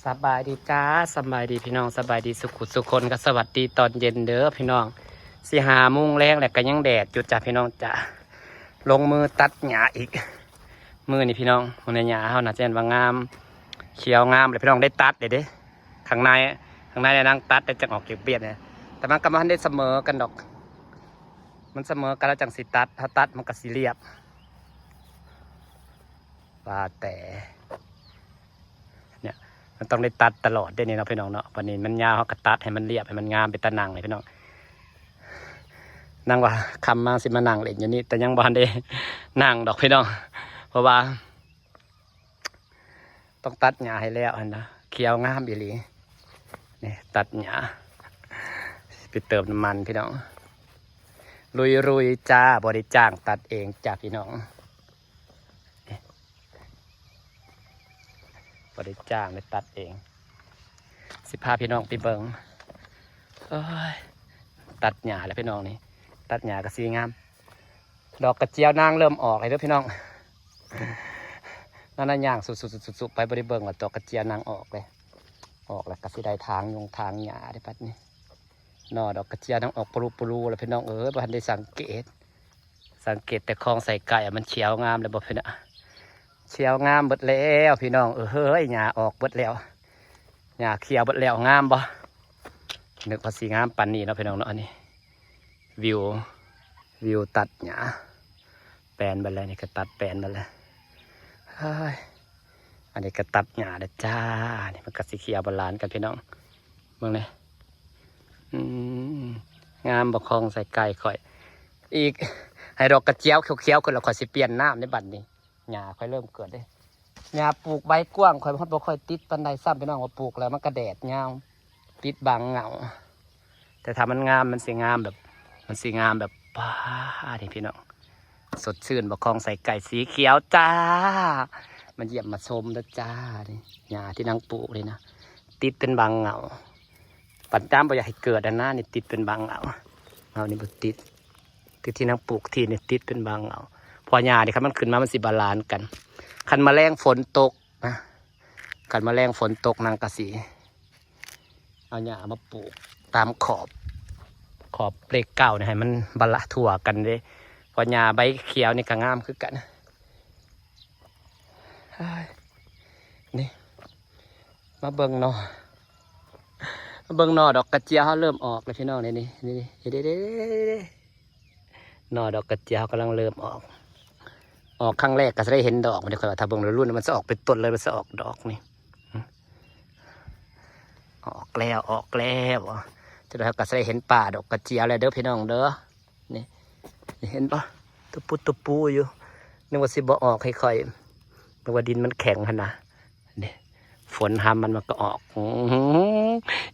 ສະບາຍດີຈ້າ ສະບາຍດີພີ່ນ້ອງ ສະບາຍດີສຸຂຸສຸຄົນ ກໍສະຫວັດດີຕອນເຢັນເດີພີ່ນ້ອງ. ຊິຫ້າໂມງແລງແລ້ວ ກໍຍັງແດດຢູ່ຈ້າພີ່ນ້ອງຈ້າ. ລົງມືຕັດຫຍ້າອີກມື້ນີ້ພີ່ນ້ອງ. ມື້ນີ້ຫຍ້າເຮົານະ ຈະເຫັນວ່າງາມ ຂຽວງາມເລີຍພີ່ນ້ອງ. ໄດ້ຕັດເດ້ ເດ້ ຂ້າງໃນ ຂ້າງໃນນາງຕັດ ແຕ່ຈັ່ງອອກຈາກບຽດນີ້. ແຕ່ມັນກໍບໍ່ທັນໄດ້ສະເໝີກັນດອກ. ມັນສະເໝີກັນແລ້ວຈັ່ງຊິຕັດ. ເຮົາຕັດມັນກໍຊິລຽບ. ວ່າແຕ່ ເນຍ ມັນຕ້ອງໄດ້ຕັດຕະຫຼອດເດ້ນີ້ເນາະ ພີ່ນ້ອງເນາະ. ບັດນີ້ມັນຍາວ ເຮົາກໍຕັດໃຫ້ມັນລຽບ ໃຫ້ມັນງາມເປັນຕານັ່ງເລີຍພີ່ນ້ອງ. ນາງວ່າຄ່ຳມາຊິມານັ່ງເຫຼັ້ນຢູ່ນີ້ ແຕ່ຍັງບໍ່ທັນໄດ້ນັ່ງດອກພີ່ນ້ອງ ເພາະວ່າຕ້ອງຕັດຫຍ້າໃຫ້ແລ້ວຫັ້ນນະ. ຂຽວງາມອີ່ຫຼີ. ນີ້ຕັດຫຍ້າ ໄປເຕີມນ້ຳມັນພີ່ນ້ອງ. ລຸຍໆ ຈ້າ ບໍ່ໄດ້ຈ້າງ ຕັດເອງຈ້າພີ່ນ້ອງ. ບໍ່ໄດ້ຈ້າງ ໄດ້ຕັດເອງ. ຊິພາພີ່ນ້ອງໄປເບິ່ງ. ໂອ້ຍ ຕັດຫຍ້າແລ້ວພີ່ນ້ອງນີ້. ຕັດຫຍ້າກໍສີງາມ. ດອກກະຈຽວນາງເລີ່ມອອກແລ້ວເດີພີ່ນ້ອງ. ນາງນະຍ່າງສຸບໆໆໆໄປ ບໍ່ໄດ້ເບິ່ງວ່າດອກກະຈຽວນາງອອກເລີຍ. ອອກແລ້ວກໍຊິໄດ້ຖາງຍົງຖາງຫຍ້າເດ້ບັດນີ້. ໜໍ່ດອກກະຈຽວນາງອອກປະລຸປະລຸແລ້ວພີ່ນ້ອງເອີຍ. ບໍ່ທັນໄດ້ສັງເກດ ສັງເກດແຕ່ຄອງໃສ່ໄກ່ ມັນຂຽວງາມແລ້ວບໍ່ພີ່ນ້ອງ. ຂຽວງາມເບິດແລ້ວພີ່ນ້ອງເອີຍ. ຫຍ້າອອກເບິດແລ້ວ. ຫຍ້າຂຽວເບິດແລ້ວ. ງາມບໍ່? ນຶກວ່າຊິງາມປານນີ້ເນາະພີ່ນ້ອງເນາະ. ອັນນີ້ວິວ ວິວຕັດຫຍ້າ ແປນເບິດແລ້ວ. ນີ້ກໍຕັດແປນເບິດແລ້ວ. ເຮີ້ຍ ອັນນີ້ກໍຕັດຫຍ້າແລ້ວຈ້າ. ນີ້ມັນກໍຊິຂຽວບາລານກັນພີ່ນ້ອງ. ເບິ່ງແດ່. ອືມ ງາມບໍ່ຄອງໃສ່ໄກ່ຂ້ອຍ. ອີກ ໃຫ້ດອກກະຈຽວຂຽວໆຂຶ້ນແລ້ວ ຂ້ອຍຊິປ່ຽນນ້ຳໃນບັດນີ້. ຫຍ້າຂ້ອຍເລີ່ມເກີດເດ້. ຫຍ້າປູກໃບກວ້າງ ຂ້ອຍຮອດບໍ່ຄ່ອຍຕິດປານໃດຊ້ຳ ພີ່ນ້ອງ. ວ່າປູກແລ້ວມັນກະແດດຍາວ ຕິດບັງເຫງົ້າ. ແຕ່ຖ້າມັນງາມ ມັນຊິງາມແບບ ມັນຊິງາມແບບ ປາດ ນີ້ພີ່ນ້ອງ. ສົດຊື່ນບໍ່ຄອງໃສ່ໄກ່ ສີຂຽວຈ້າ. ມາຢ້ຽມມາຊົມເດີຈ້າ. ນີ້ຫຍ້າທີ່ນາງປູກນີ້ນະ ຕິດເປັນບັງເຫງົ້າ. ປານຈ້ຳບໍ່ຢາກໃຫ້ເກີດຫັ້ນນະ. ນີ້ຕິດເປັນບັງເຫງົ້າ. ເຫງົ້ານີ້ບໍ່ຕິດ. ຄືທີ່ນາງປູກທີ່ນີ້ຕິດເປັນບາງເຫງົ້າ. ເພາະຫຍ້ານີ້ຄັນມັນຂຶ້ນມາ ມັນຊິບາລານກັນ. ຄັນມາແລງຝົນຕົກນະ ຄັນມາແລງຝົນຕົກ ນາງກະຊິເອົາຫຍ້າມາປູກຕາມຂອບ ຂອບເລກເກົ້ານີ້ ໃຫ້ມັນບາລານທົ່ວກັນເດ້. ເພາະຫຍ້າໃບຂຽວນີ້ກະງາມຄືກັນ. ເຮີ້ຍ ນີ້ ມາເບິ່ງໜໍ່ ມາເບິ່ງໜໍ່ດອກກະເຈຍເຮົາເລີ່ມອອກແລ້ວພີ່ນ້ອງ. ນີ້ ນີ້ ນີ້ ນີ້ ເດ້ ເດ້ ເດ້ ເດ້. ໜໍ່ດອກກະເຈຍເຮົາກຳລັງເລີ່ມອອກ. ອອກຄັ້ງແລກກໍຈະໄດ້ເຫັນດອກ. ມັນ ຂ້ອຍວ່າຖ້າເບິ່ງລຸ້ນ ມັນຈະອອກເປັນຕົ້ນເລີຍ ມັນຈະອອກດອກນີ້. ອອກແລ້ວ ອອກແລ້ວ. ຈະໄດ້ ເຮົາກໍຈະໄດ້ເຫັນປ່າດອກກະເຈຍແລ້ວເດີພີ່ນ້ອງເດີ. ນີ້ ນີ້ເຫັນບໍ່? ຕະປຸຕະປູຢູ່. ນຶກວ່າຊິບໍ່ອອກໃຫ້ຂ້ອຍ ນຶກວ່າດິນມັນແຂງຫັ້ນນະ. ນີ້ ຝົນຫ້ຳມັນ ມັນກໍອອກ. ອື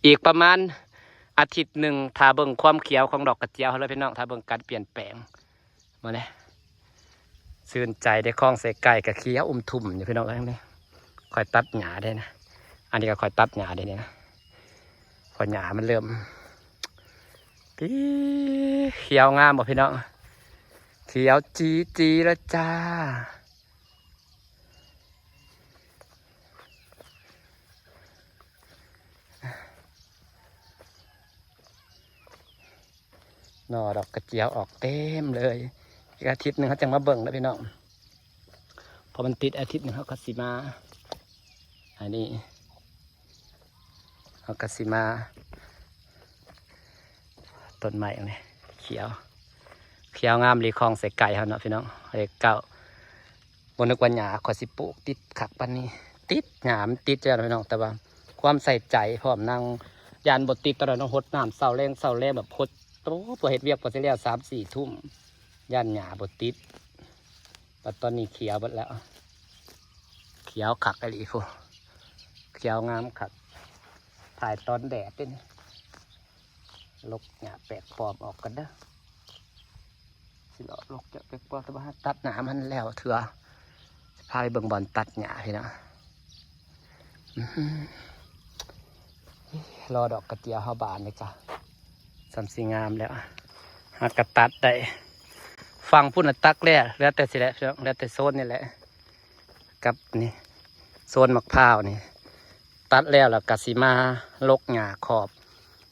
ອີກປະມານອາທິດໜຶ່ງ ຖ້າເບິ່ງຄວາມຂຽວຂອງດອກກະເຈຍເຮົາເລີຍພີ່ນ້ອງ. ຖ້າເບິ່ງການປ່ຽນແປງ ມາແລ້ວ ຊື່ນໃຈເດ້. ຄອງໃສ່ໄກ່ກໍຂຽວອຸ່ມທຸ່ມຢູ່ພີ່ນ້ອງເອີຍ. ນີ້ຂ້ອຍຕັດຫຍ້າເດ້ນະ. ອັນນີ້ກໍຂ້ອຍຕັດຫຍ້າເດ້ນີ້ນະ. ເພາະຫຍ້າມັນເລີ່ມ ປີ ຂຽວງາມບໍ່ພີ່ນ້ອງ? ຂຽວຈີຈີແລ້ວຈ້າ. ໜໍ່ດອກກະເຈຍອອກເຕັມເລີຍ. ອີກອາທິດໜຶ່ງເຮົາຈັ່ງມາເບິ່ງເດີພີ່ນ້ອງ. ເພາະມັນຕິດອາທິດໜຶ່ງ ເຮົາກໍຊິມາ ອັນນີ້ ເຮົາກໍຊິມາ ຕົ້ນໄມ້ອັນນີ້ຂຽວ ຂຽວງາມອີ່ຫຼີ. ຄອງໃສ່ໄກ່ເຮົາເນາະພີ່ນ້ອງ ເລກເກົ້າ. ບໍ່ນຶກວ່າຫຍ້າຂ້ອຍຊິປູກຕິດຄັກປານນີ້. ຕິດ ຫຍ້າມັນຕິດຢູ່ແລ້ວພີ່ນ້ອງ ແຕ່ວ່າຄວາມໃສ່ໃຈພ້ອມ. ນາງຢ້ານບໍ່ຕິດ ຕອນນັ້ນເຮົາຫົດນ້ຳເຊົ້າແລງ ເຊົ້າແລງ ແບບຫົດ ໂອ້ ເພື່ອເຮັດວຽກ ເພື່ອຊິແລ້ວສາມສີ່ທຸ່ມ ຢ້ານຫຍ້າບໍ່ຕິດ. ບັດຕອນນີ້ຂຽວເບິດແລ້ວ ຂຽວຄັກອີ່ຫຼີພຸ້ນ ຂຽວງາມຄັກ. ຖ່າຍຕອນແດດເດ້ນີ້. ລົກຫຍ້າແປກປອມອອກກ່ອນເດີ. ຊິເລາະລົກຫຍ້າແປກປອມ ແຕ່ວ່າຕັດໜ້າມັນແລ້ວເທື່ອ. ຊິພາໄປເບິ່ງບ່ອນຕັດຫຍ້າພີ່ນ້ອງ. ອື ລໍດອກກະເຈຍເຮົາບານເດ້ຈ້າ. ສ່ຳຊິງາມແລ້ວ ຫາກະຕັດໄດ້. ຝັ່ງພຸ້ນນະຕັດແລ້ວ ແລ້ວແຕ່ຊິແຫຼະພີ່ນ້ອງ ແລ້ວແຕ່ໂຊນນີ້ແຫຼະ. ກັບນີ້ ໂຊນໝາກພ້າວນີ້ ຕັດແລ້ວ ແລ້ວກໍຊິມາລົກຫຍ້າຂອບ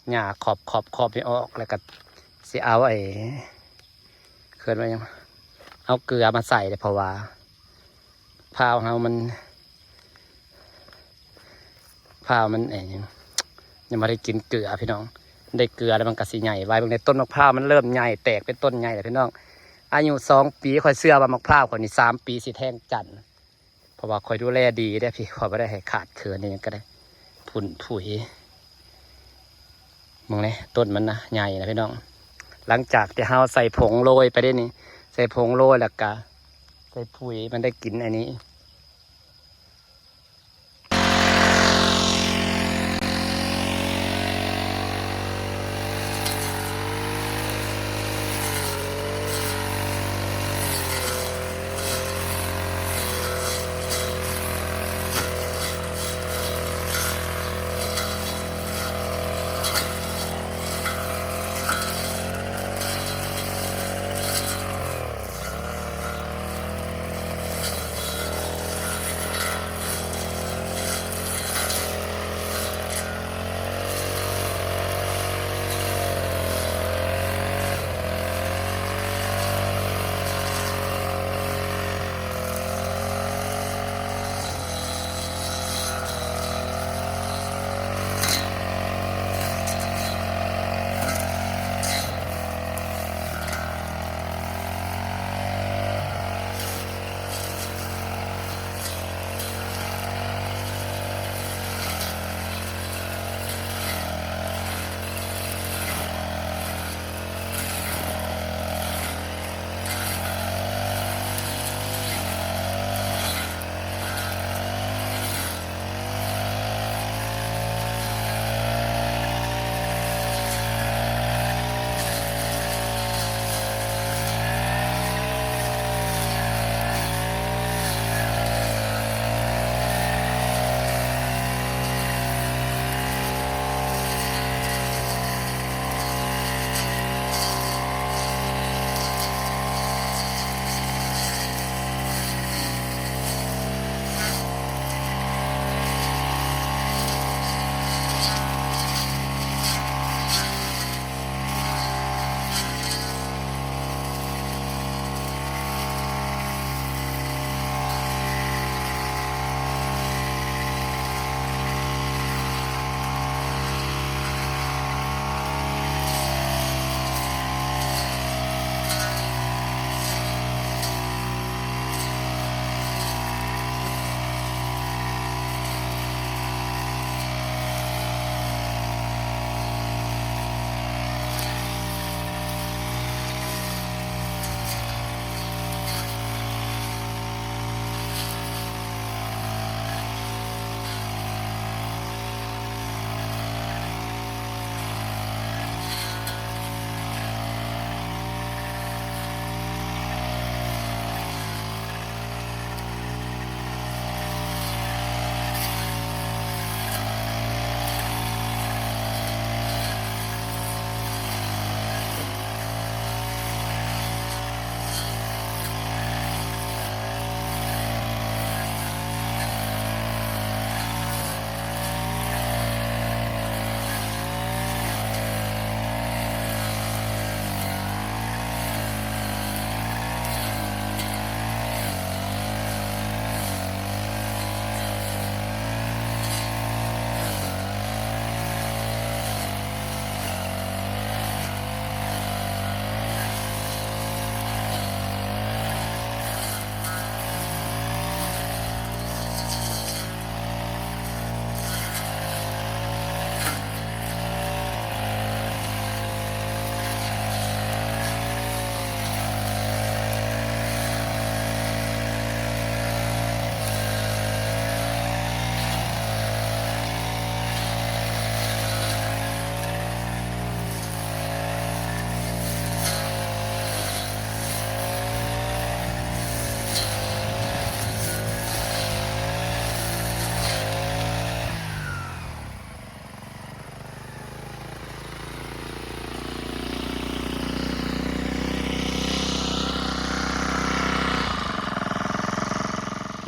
ຫຍ້າຂອບ ຂອບ ຂອບນີ້ອອກ ແລ້ວກໍຊິເອົາໄອ້ ເອີ້ນວ່າຫຍັງ ເອົາເກືອມາໃສ່ເດ້ ເພາະວ່າພ້າວເຮົາມັນ ພ້າວມັນ ເອີ ຍັງບໍ່ໄດ້ກິນເກືອພີ່ນ້ອງ ໄດ້ເກືອແລ້ວມັນກໍຊິໃຫຍ່ໄວ. ເບິ່ງໃນຕົ້ນໝາກພ້າວ ມັນເລີ່ມໃຫຍ່ ແຕກເປັນຕົ້ນໃຫຍ່ແລ້ວພີ່ນ້ອງ. ອາຍຸສອງປີ ຂ້ອຍເຊື່ອວ່າໝາກພ້າວຂ້ອຍນີ້ສາມປີຊິແທງຈັນ ເພາະວ່າຂ້ອຍດູແລດີເດ້ພີ່ ຂ້ອຍບໍ່ໄດ້ໃຫ້ຂາດເຂີນອີ່ຫຍັງກໍໄດ້ ຝຸ່ນຜຸຍ. ເບິ່ງແດ່ ຕົ້ນມັນນະ ໃຫຍ່ນະພີ່ນ້ອງ. ຫຼັງຈາກທີ່ເຮົາໃສ່ຜົງໂລຍໄປເດ້ນີ້ ໃສ່ຜົງໂລຍ ແລ້ວກະໃສ່ປຸ໋ຍ ມັນໄດ້ກິນອັນນີ້.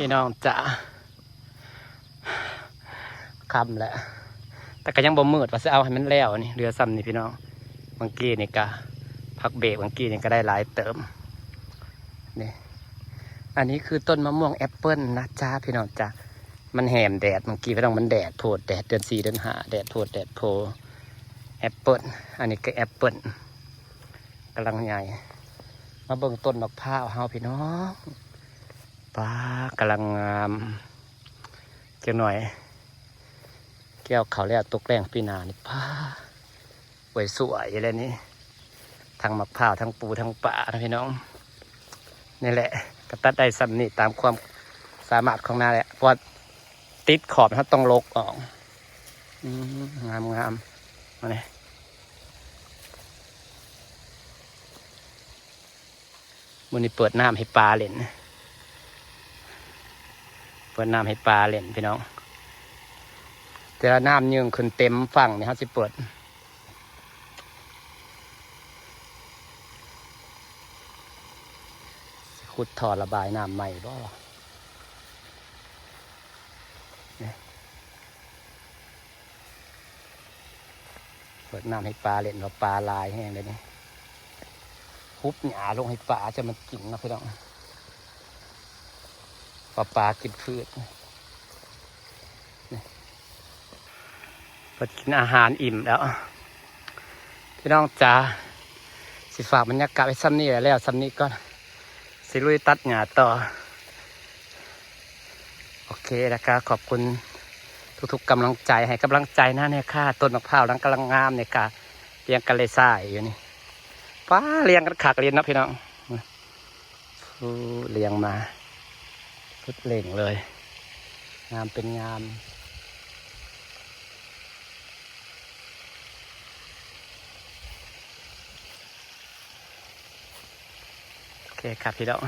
ພີ່ນ້ອງຈ໋າ ເ ຄ່ຳແລ້ວ ແຕ່ກໍຍັງບໍ່ມືດ ວ່າຊິເອົາໃຫ້ມັນແລ້ວນີ້ ເຫຼືອຊ່ຳນີ້ພີ່ນ້ອງ. ບາງກີ້ນີ້ກໍພັກເບກ ບາງກີ້ນີ້ກໍໄດ້ຫຼາຍເຕີບນີ້. ອັນນີ້ຄືຕົ້ນມະມ່ວງແອັບເປິ້ນນະຈ້າ ພີ່ນ້ອງຈ້າ. ມັນແຫມແດດ ບາງກີ້ ພີ່ນ້ອງ ມັນແດດໂພດ ແດດເດືອນສີ່ເດືອນຫ້າ ແດດໂພດແດດໂພ. ແອັບເປິ້ນ ອັນນີ້ກໍແອັບເປິ້ນ ກຳລັງໃຫຍ່. ມາເບິ່ງຕົ້ນໝາກພ້າວເຮົາ ພີ່ນ້ອງ ປ້າ ກຳລັງງາມ. ຈັກໜ່ອຍກ່ຽວເຂົ້າແລ້ວ ຕົກແລ້ງປີໜ້ານີ້ ປ້າ ໂອ້ຍ ສວຍແລ້ວນີ້ ທັງໝາກພ້າວ ທັງປູ ທັງປານະພີ່ນ້ອງ. ນີ້ແຫຼະ ກໍຕັດໄດ້ຊ່ຳນີ້ຕາມຄວາມສາມາດຂອງນາແຫຼະ ເພາະວ່າຕິດຂອບ ເຮົາຕ້ອງຫຼົກອອກ. ອືມ ງາມໆ ມານີ້ ມື້ນີ້ເປີດນ້ຳໃຫ້ປາຫຼິ້ນ ເປີດນ້ຳໃຫ້ປາຫຼິ້ນພີ່ນ້ອງ. ແຕ່ລະນ້ຳຍື່ນຂຶ້ນເຕັມຝັ່ງນີ້ ເຮົາຊິເປີດ ຊິຂຸດທໍ່ລະບາຍນ້ຳໃໝ່ບໍ່? ນີ້ ເປີດນ້ຳໃຫ້ປາຫຼິ້ນ ເພາະປາຫຼາຍແຮງເດ້ນີ້. ຮຸບຫຍ້າລົງໃຫ້ປາ ຈະມັນກິນເນາະພີ່ນ້ອງ ເພາະປາກິນພືດ. ນີ້ ເພິ່ນກິນອາຫານອີ່ມແລ້ວ ພີ່ນ້ອງຈ໋າ. ຊິຝາກບັນຍາກາດໄວ້ຊ່ຳນີ້ແຫຼະ ແລ້ວຊ່ຳນີ້ກ່ອນ ຊິລຸຍຕັດຫຍ້າຕໍ່. ໂອເຄ ແລ້ວກໍຂອບຄຸນທຸກໆກຳລັງໃຈ ໃຫ້ກຳລັງໃຈນາແດ່ຄ່າ. ຕົ້ນໝາກພ້າວນາກຳລັງງາມນີ້ຄ່າ ລຽງກັນເລີຍຊາຍຢູ່ນີ້. ປ້າ ລຽງກັນຄັກເລີຍເນາະພີ່ນ້ອງ. ໂອ້ ລຽງມາສຸດເລັ່ງເລີຍ ງາມເປັນງາມ. ໂອເຄຄັບພີ່ນ້ອງ